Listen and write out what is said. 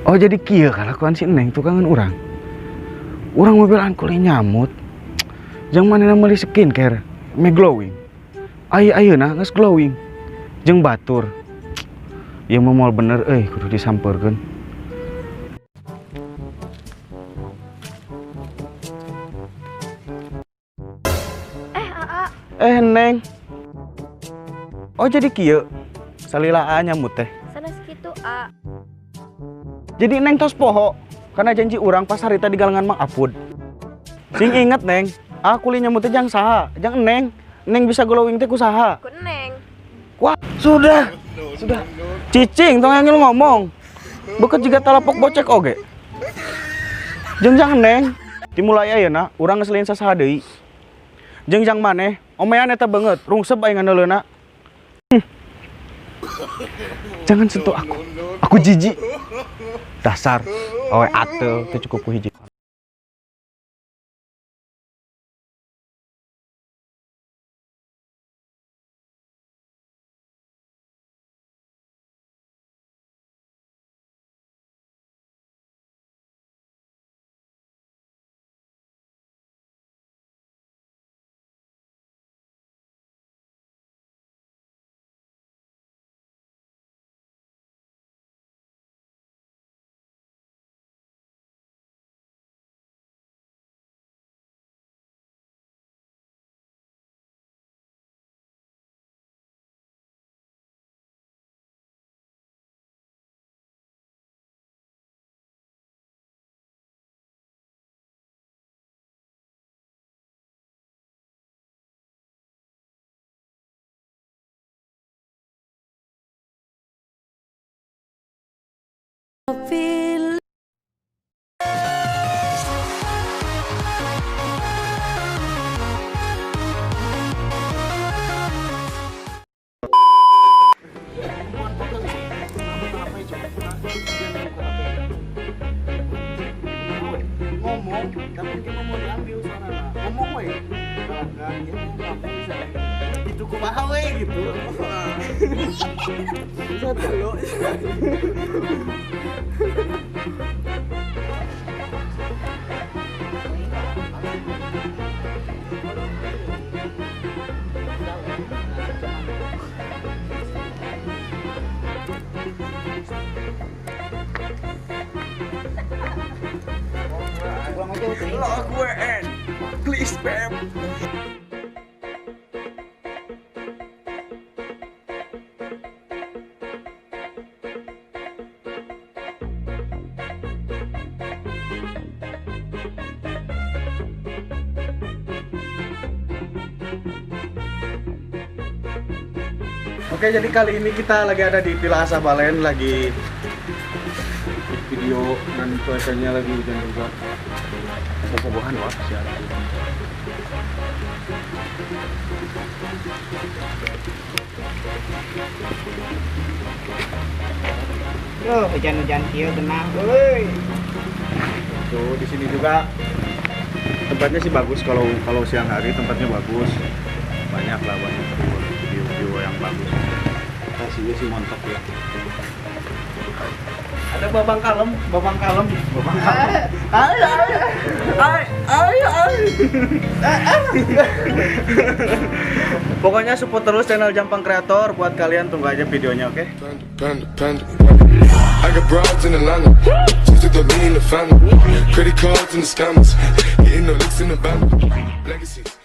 Oh, jadi kieu kalakuan si Neng tukangan urang. Urang mobilan kuli nyamut. Jeung manehna meuli skincare, me glowing. Ai ayeuna geus glowing. Jeung batur. Ieu mah moal bener euy, kudu disampeurkeun. Aa, Neng. Oh, jadi kieu. Salila aa nyamut teh. Sanes kitu, A. Jadi Neng tos poho karena janji urang pas harita di galangan Mang Apud. Sing inget Neng, aku li nyamut teh jang saha, jang Neng. Neng bisa glowing teh ku saha? Ku Neng. Wah, sudah. Sudah. Cicing tong yang ngomong. Beukeut jiga talapok bocek oge. Jeung jang Neng, dimulai ayeuna urang geus lain sasaha deui. Jeung jang maneh, omean eta beungeut, rungsep aing ngandeleuna. Jangan sentuh aku. Aku jijik. Dasar awe atel teu cukup ku hiji. Ngomong, tapi kita mau diambil suara. Ngomong we. Itu kumaha we gitu. Bisa dulu. Log WN, please beb. Oke, jadi kali ini kita lagi ada di Villa Asah Balen, lagi video dan cuacanya lagi hujan juga. Bobogohan wah siap. Yo, hujan-hujan kieu genah euy. Tuh, di sini juga tempatnya sih bagus, kalau siang hari tempatnya bagus. Banyak lah, banyak view-view yang bagus. Lokasinya sih mantap ya. Ada babang kalem, babang kalem, babang kalem. Ay, ay, ay, ay. Pokoknya support terus channel Jampang Kreator. Buat kalian tunggu aja videonya, oke? I got broads in Atlanta, just to lean the family, credit cards and the scammers, getting the licks in the band, legacies.